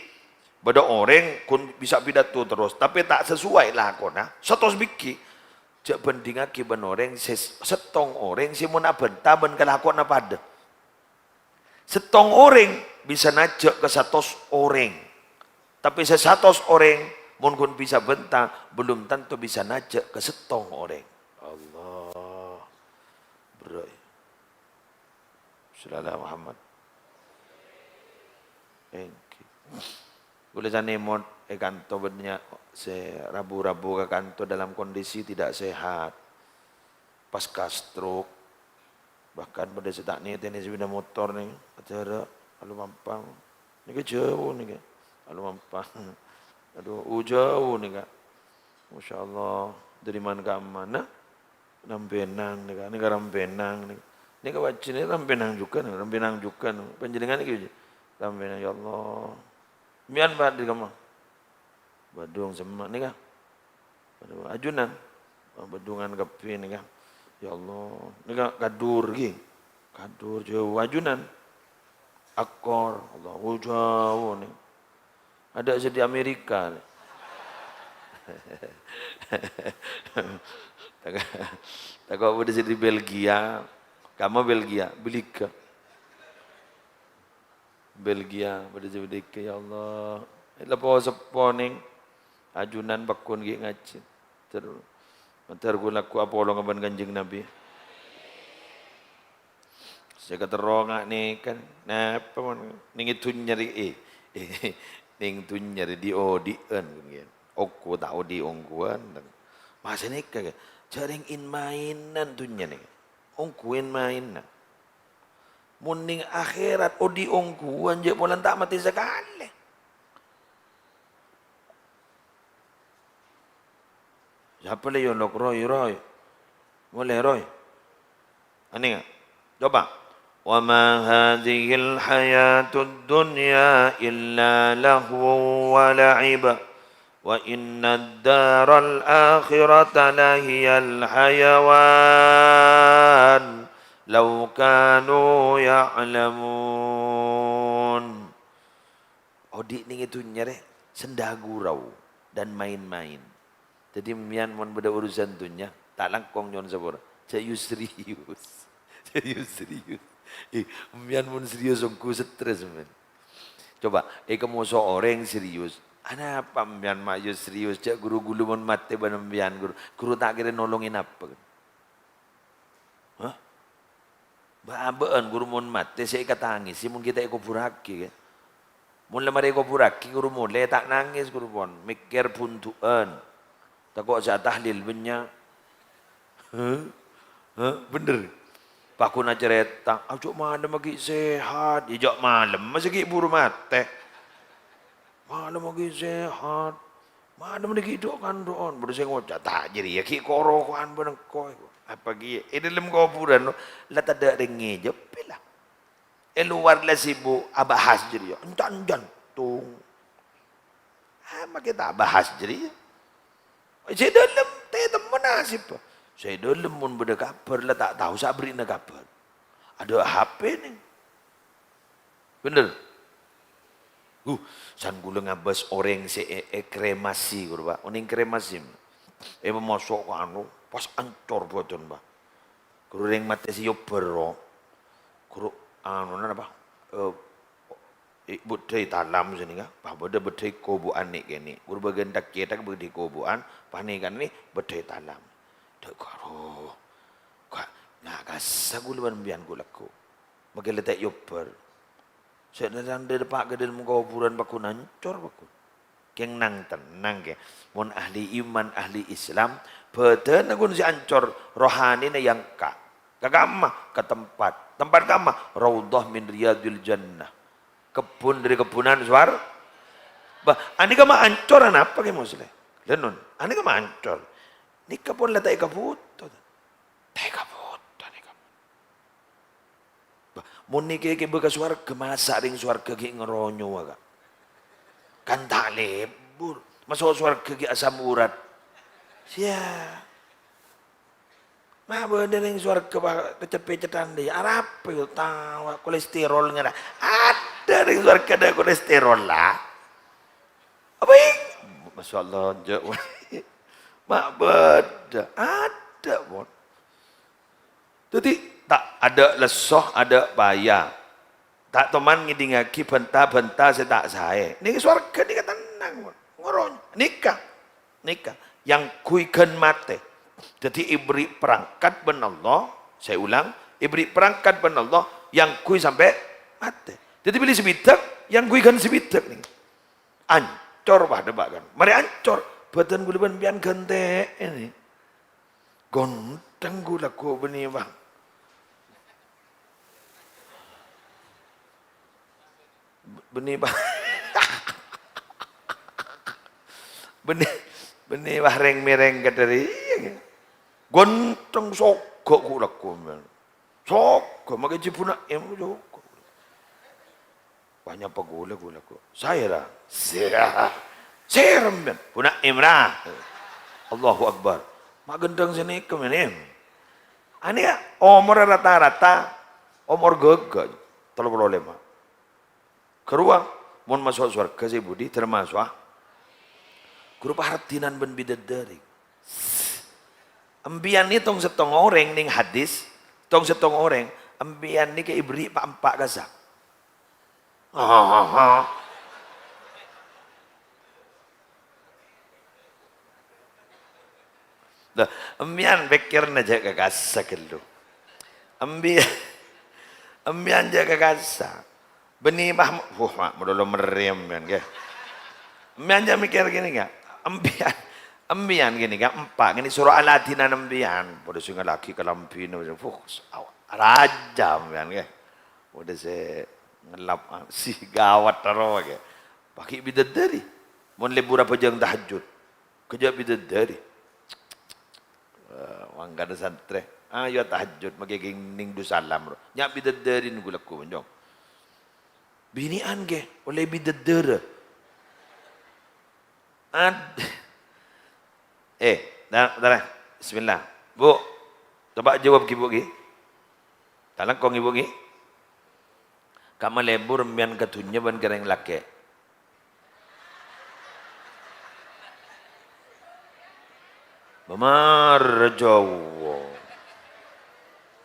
bâdâ orèng ghun bisa pidato terros, tapè ta' sasuai lakona, satos bigghi', jhâ' bhândhingngaghi bân orèng sè, sèttong orèng sè mon abhânta bân kalakowanna padâ. Sèttong orèng bisa najjhâ' ka satos orèng. Tapè sè satos orèng, mon ghun bisa bhânta, belum tanto bisa najjhâ' ka sèttong orèng. Allah. Berrâ'. Shallallahu Muhammad. Èngghi. Kaulâ sanèmot è kanto bânnya' sè rabu-rabu ka kanto dalam kondisi tidak sehat. Pasca stroke. Bahkan bâdâ sè ta' nètènè sepeda motor nèka, ajhârâ' Alumampang. Nèka jhâu nèka, Alumampang. Adhu, oh, jhâu nèka. Masya Allah, dâri man ka mana? Rampenang nèka, nèka Rampenang nèka. Nèka wajâna Rampenang jhughân, Rampenang jhughân. Panjhennengngan nèka Rampenang, ya Allah. Mbiyan, Pak, dâri kamma? Badung semma' nèka. Aduh, ajunan. Oh, badungan kabbhi nèka. Ya Allah, nèka kadur ghi. Kadur jhâu ajunan. Akor, Allah, oh, jhâu nèka. Adâ' sè di Amerika. Tako', tako' bâdâ sè di Belgia. Kamma Belgia, Belika. Belgia, bâdâ sè bâdâ, ya Allah. Lepo seppo nèng ajunan pagghun ghi' ngajhi. Ter-, ter ghu-lagghu apolonga bân Kanjeng Nabi. Sè katerro nga' nèka, napa mon nèng è dhunnya rè, eh, nèng dhunnya rè di-odi'ân, kan, ya. Ongghu ta' odi' ongghuwân. Masa nèka, jhâ' rèng in-maènan dhunnya nèka. Ongghu in-maènan. Mon nèng akhèrat, odi' ongghuwân, jhâ' polana ta' matè sakalè. Sapa lè yolok, Roy, Roy? Molè, Roy. Anènga. Coba. "Wa ma hadzihil hayatud dunya illa lahwu wa la'ib. Wa innad daral akhirata lahiyal hayawan. Law kanu ya'lamun." Odi' nèng è dhunnya rè, senda gurau dan main-main. Dhâddhi, mbiyan mon bâdâ urusan dhunnya, ta' langkong nyo'on sapora. Jhâ' yu serius. Jhâ' yu serius. Eh, mbiyan mon serius ongghu stres, men. Coba, èkamoso orèng serius. Anapa mbiyan ma' yu serius? Jhâ' ghuru ghulâ mon matè bân mbiyan, ghuru. Ghuru ta' kèra nolongè napa, kan? Hah? Bâ'-abâ'ân, ghuru, mon matè sè èkatangèsè mon ghi' ta' èkoburraghi, kan? Mon la marè èkoburraghi, ghuru, molè ta' nangès, ghuru, pon. Mèkkèr bhundu'ân. Tako' sè atahlil bânnya'. Hah? Hah? Bhender. Pagghun acarèta, "Ajo' malem ghi' sehat." Iyâ, jhâ' malem, masa ghi' buru matè. Malem ghi' sehat. Malem ghi' dhu'-kandhu'ân. Bâdâ sè ngoca', "Ta' jârèya ghi' ko-roko'an bân engko'." Apa ghi' è dâlem kobhurân la tadâ' rèng ngèjhâbbhi la. È lowar la sibuk abahas jârèya. Encan-encan. Tung. Apa ghi' ta' bahas jârèya? Sè dâlem tè temmo nasibbhâ. Sè dâlem mon bâdâ kabhâr la ta' tao sè aberri'na kabhâr. Adâ' H P nèng. Bhender. Huh, san ghulâ ngabâs orèng sè è-, èkremasi, ghuru, Pak. Onèng kremasi. Èpamoso' ka anu, pas ancor bhâdhân, Pak. Ghuru, rèng matè sè èobbhâr, ro. Ghuru, anuna napa? Eh, eh, bâdâ talam sènèka, Pak. Bâdâ, bâdâ kobu'an nè' kènè'. Ghuru, bâgiân ta' kèta' bâdâ kobu'an, panèka nè' bâdâ talam. Dâ' ghuru. Ka-, ngakassa ghulâ bân mbiyan ghu-lagghu. Makkè la ta' èobbhâr. Sè nèng dâ-, dâpa' ka dâlem kobhurân pagghun ancor, pagghun. Kèng nang-tennang, kè. Mon ahli iman, ahli Islam, bhâdhânna ghun sè ancor, rohanina èyangka'. Ka kamma? Ka tempat. Tempat kamma? Raudhah min riyadhil jannah. Kebbhun dâri kebbhunan sowar-, Bâh, anèka ma' ancor anapa, Kè Musleh? Lènun, anèka ma' ancor. Nèka pon la ta' èkabhuto. Ta' èkabhuto nèka. Bâh, mon nèka èkèbâ ka sowarghâ, masa' rèng sowarghâ ghi' ngaronyowa, Ka'? Kan ta' lebur. Maso' sowarghâ ghi' asam urat. Sia. Ma' bâdâ rèng sowarghâ, Pak, kecet-pecettan dâ'. Arapa, yâ, tao, kolesterol ngara. Adâ' rèng sowarghâ adâ' kolesterol, la. Apa, ing? Masya Allah, jâ'. Ma' bâdâ. Adâ', pon. Dhâddhi, ta' adâ' lesso, adâ' paya. Ta' toman ngèdingngaghi bhânta-bhânta sè ta' saè. Nèng sowarghâ nèka tennang, pon. Ngoron. Nèka. Nèka. Èyangghuy ghân matè. Dhâddhi èberri' perangkat bân Allah. Saya ulang. Èberri' perangkat bân Allah. Èyangghuy sampè' matè. Dhâddhi bilâ sè bidhâk, èyangghuy ghân sè bidhâk nèka. Ancor padâ, Pak, kan. Marè ancor, bhâdhân ghulâ bân sampèyan ghântè'è nèka. Ghonthèng ghulâ ghu' bânnè, Pak. Bânnè, bâ-, bânnè, bânnè, bâ, rèng-mèrèng kadhâri. Ghântheng soghâ ghu' lagghu', men. Soghâ, makè jiyâ Bu Naim soghâ. Wah, nyapa ghulâ, ghulâ, ghu'. Saè, ra? Sè-, sèrem, men. Bu Naim, ra? Allahu Akbar. Ma' ghântheng sanèka, men, em. Anèka omorra rata-rata omor ghâghâ, tello polo lèma'. Ghâruwa, mon maso' sowarghâ sè budi, tamaso'a ghuru pardinan bân bidadari. Empèyan nè tong-settong orèng nèng hadis, tong-settong orèng, empèyan nèka èberri' pa'-empa' kassa'. Lah, empèyan pèkkèrna jhâ' ka kassa' ghâllu. Empè-, empèyan jhâ' ka kassa'. Bânnè Mahmud, wah, ma' malolo merrèm empèyan, ghi. Empèyan jhâ' mèkkèr ghânèka. Empèyan, empèyan ghânèka, empa' ghânèka soro aladinan empèyan. Padâ sè ngallaghi kalambhina, wuh, raja empèyan, ghi. Padâ sè ngellap, ah, sè ghâwât terro, ghi. Paghi' bidadari. Mon lebur abhâjâng tahajjud. Kèjhâ' bidadari. Eh, mangkana santrè. Ayo tahajjud, makè ghing nèng Dusalam, ro. Nya' bidadari nunggu lagghu', Cong. Binè'an, ghi, ollè bidadara. Ad-, eh, ta-, tara. Bismillah. Bu, coba jawab, ghi, Bu, ghi. Talangkong, ghi, Bu, ghi. Kamma lebur empèyan ka dhunnya bân ka rèng lakè'? Bâ mara jhâuwâ.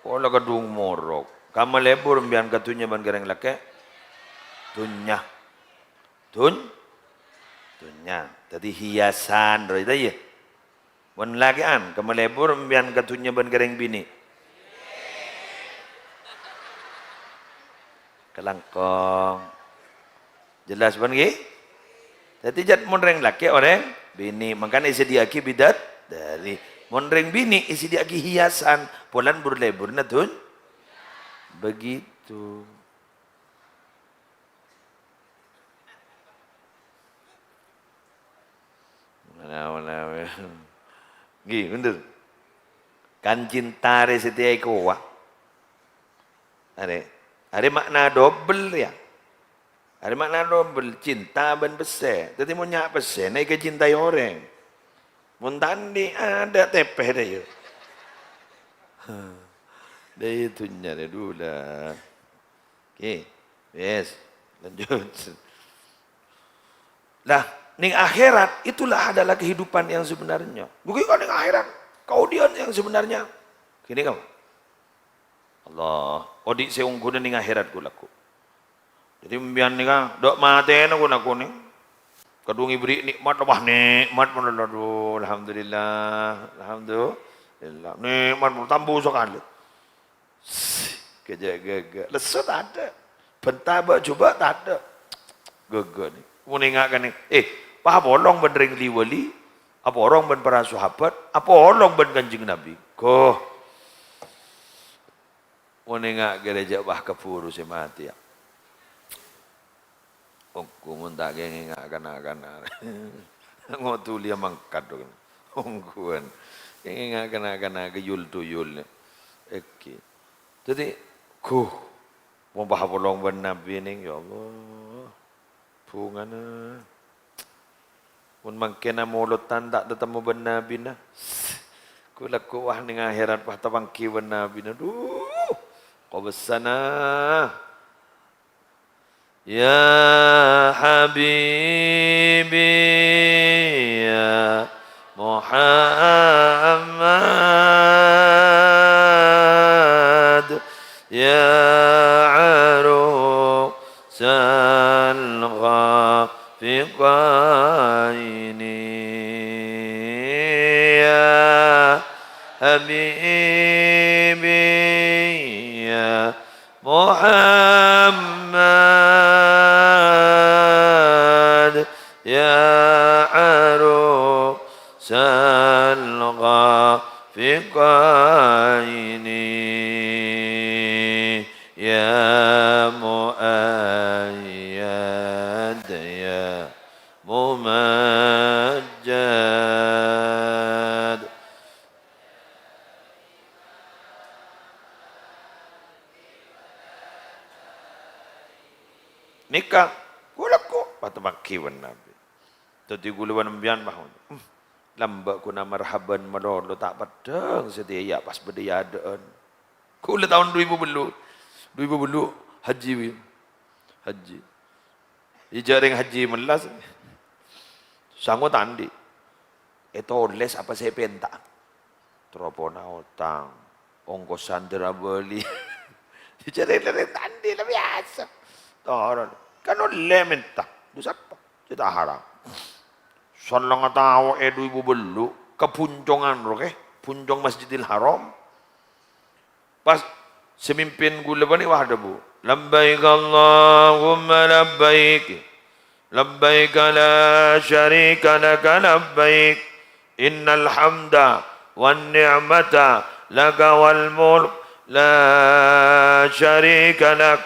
Pola kadhung morok. Kamma lebur empèyan ka dhunnya bân ka rèng lakè'? Dhunnya. Dhun-, dhunnya. Dhâddhi hiasan, ro, iyâ, iyâ. Mon lakè'an, kamma lebur empèyan ka dhunnya bân ka rèng binè'? Kalangkong. Jelas, bân, ghi? Dhâddhi, jhât mon rèng lakè', orèng binè'. Mangkana èsadhiyâ'aghi bidadari. Mon rèng binè', èsadhiyâ'aghi hiasan. Polana bur-leburna dhun-, begitu. Ngghi, bhender. Kan cinta rè satèya èkowa. Arè, arè ma'na dobel, yâ. Arè ma'na dobel, cinta bân pèssè. Dhâddhi, mon nya' pèssèna èkacintai orèng. Mon ta' andi', adâ' tepè dâ' iyâ. Dâ' iyâ dhunnya rè dulâ. Oke, yes, lanjut. Lah, neng akhirat, itulah adalah kehidupan yang sebenarnya. Bukan neng akhirat, kemudian yang sebenarnya. Gini kan? Allah, odi' sè ongghuna neng akhirat ghu-, lagghu'. Dhâddhi, empèyan nèka, dâ' matèna ghu-, lagghu' nèng. Kadhung èberri' nè'mat, wah, nè'mat, aduh, alhamdulillah, alhamdulillah, nè'mat, tambu sakalè. Kèjhâ' ghâghâ. Lesso tadâ'. Bhânta bâ' jhubâ' tadâ'. Ghâghâ nè. Mon enga' ka nè. Eh, pa apolong bân rèng li-wali, apolong bân para sahabat, apolong bân Kanjeng Nabi. Ghu. Mon enga' ghârèjâ' wah kabhuru sè matè, yâ. Ongghu mon ta' kèngènga' kana'-kana'. Ngo' dhuli mangkat, dok. Ongghuwân. Kèngènga' kana'-kana' ghâyul-dhuyul. Èghi. Dhâddhi, ghu, mon pa apolong bân Nabi nèng, ya Allah. Bhungana. Mon mangkèna molodhân ta' tatemmo bân Nabina. Ghu-, lagghu' wah nèng akhèrat wah tapangghi bân Nabina. Duh, kobâsana. Ya habibi, ya Muhammad, ya arusal khafiqaini, ya habibi, ya Muhammad, ya arusal khafiqaini, ya muayyad. Nèka, ghulâ ko, patamangghi bân Nabi. Dhâddhi ghulâ bân sampèyan, Mahmud. Hmm, lambâ' ghuna marhaban malolo, ta' peddhâng satèya, pas bâdâ è adâ'ân. Ghulâ taon du èbu bellu'. Du èbu bellu', haji, wi. Haji. Ijâ rèng haji mellas. Sango ta' andi'. Ètolès apa sè èpènta'a. Tropona otang, ongkosan dârâ bâli. Jârèya rèng ta' andi' la biyasa. Toron. Kan ollè mènta. Du sapa? Sè ta' haram. Sallèngnga tao è du èbu bellu', ka buncongan rowa, kè. Buncong Masjidil Haram. Pas sè mimpin ghulâ panèka wah adhâbu, "Labbaik Allahumma labbaik, labbaik la syarika laka labbaik, innal hamda wan ni'mata laka wal mulk la syarika lak."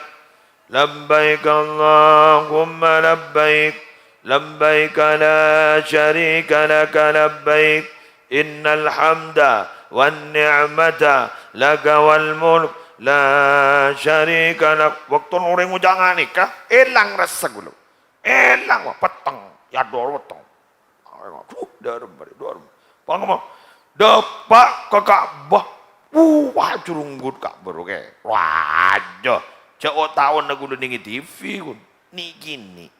"Labbaik Allahumma labbaik, labbaik la syarika laka labbaik, innal hamda wan ni'mata laka wal mulk la syarika lak." Bâkto orèng ngoca' nganèka, èlang rassa ghulâ. Èlang, wah, petteng. Yâ, dor petteng. Adhu, dârem, dârem. Pangèman. Dâpa' ka Ka'bah. Wah, jurunggut Ka'bah rowa, kè. Rajâ. Jhâ' o-taona ghulâ nèng è T V, ghun. Nèng kènè'.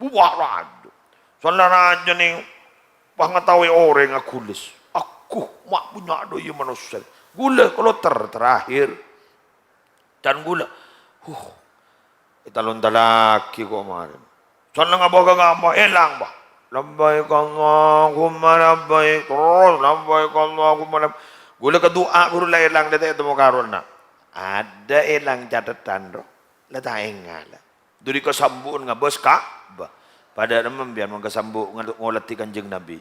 Wah, rajâ. Sala rajâ nèng pas ngataowè orèng aghulâs. Aghâ, ma' bânnya' dâ' iyâ manossa. Ghulâ kloter terakhir. Can ghulâ, huh, ètalon-talaghi ko' marèn. Senneng apa ka ngapa? Èlang, Pak. Labbaik Allahumma labbaik. Terros, labbaik Allahumma labbaik. Ghulâ ka du'a ghuru la èlang, dâ' ta' ètemmo karona. Adâ' èlang catetan, ro. La ta' èngala. Duri kasambu'en ngabâs Ka'bah. Padâ remma bi'en mon kasambu' ngol-, ngolatè Kanjeng Nabi.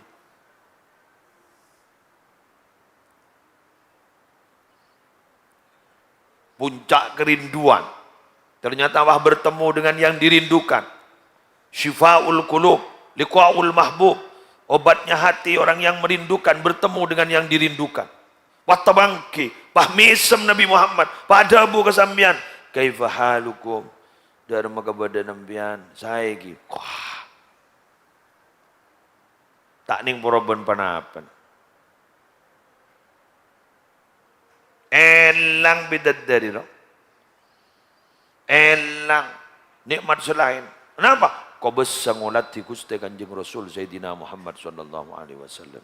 Puncak kerinduan. Ternyata wah bertemu dengan yang dirindukan. Syifaul qulub, liqaul mahbub. Obatnya hati orang yang merindukan, bertemu dengan yang dirindukan. Wah tamangghi, wah mèsem Nabi Muhammad, wah adhâbu ka sampèyan, "Kaifa halukum?" Dâ'remma kabâdâ'ân sampèyan? Saè ghi. Wah. Ta' nèng poro bân panapan. Èlang bidadari, no? Èlang nè'mat sè laèn. Kenapa? Kobâsa ngolatè Ghustè Kanjeng Rasul Sayyidina Muhammad sallallahu alaihi wasallam.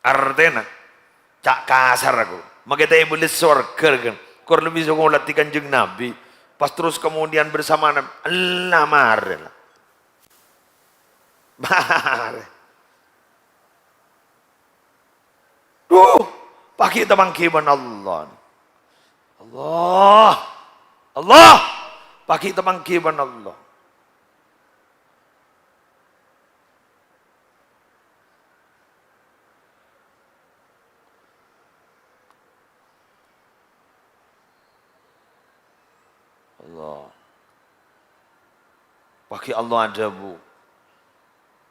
Artèna, ca' kasar aku, makè ta' èbâli sowarghâ, kan? Kor lebbi sè ngolatè Kanjeng Nabi. Pas terus kemudian bersama Nabi, ella marè la. Marè. Duh, paghi' tamangghi bân Allah. Allah. Allah. Paghi' tamangghi bân Allah. Allah. Paghi' Allah adhâbu,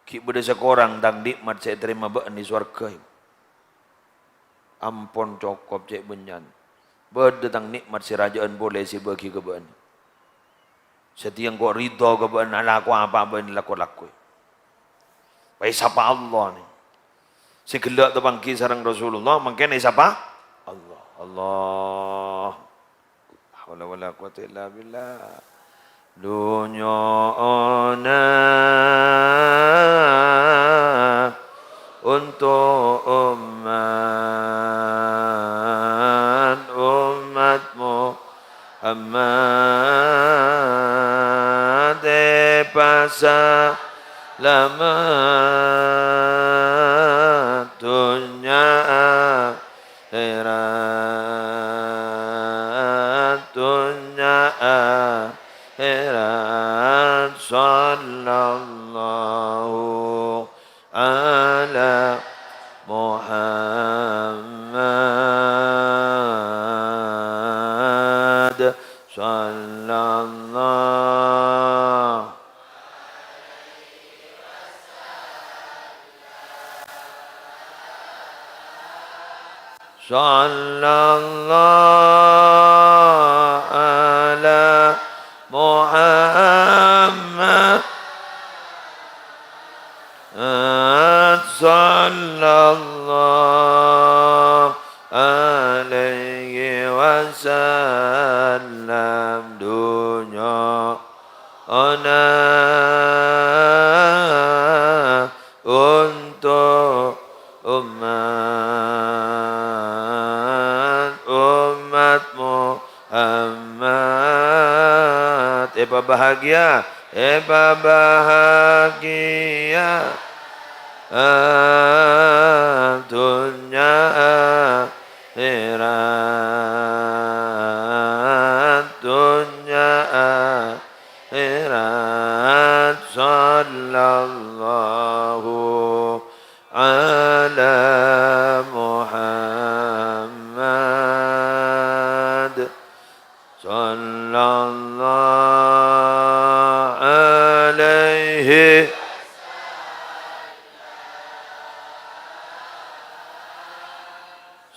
"Ghi' bâdâ sè korang tang nè'mat sè ètarèma bâ'na è sowarghâ. Ampon cokop cè' bânnya'an. Bâdâ tang nè'mat sè rajâ'ân polè sè èbâghi ka bâ'na. Satèya engko' ridho ka bâ'na, alako apa bâ'na lako-lakoè." Pas èsapa Allah, nè. Sè ghellâ' tapangghi sareng Rasulullah, mangkèn èsapa Allah. Allah. La haula wala quwwata illa billah. Dhunnya'ana untuk umat, umat Muhammad èpasalamet dhunnya akhèrat, dhunnya akhèrat. Sallallahu ala Muhammad, sallallahu Sallallahu ala Salam dunyo ona untuk umat, umat Muhammad. Epabahagia, epabahagia. Dunya akhirat, dunya akhirat. Sallallahu ala Muhammad. Sallallahu alaihi.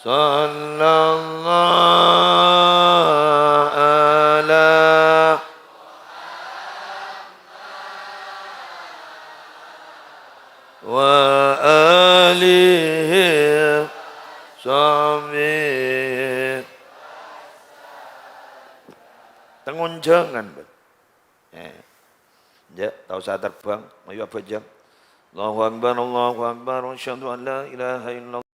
Sallallahu ala wa alihi sahbihi. Tengonjangan, Pak. Eh. Ya, ta' osa terbang, mayu abhâjâng. Allahu Akbar, Allahu Akbar, asyhadu an la ilaha illallah.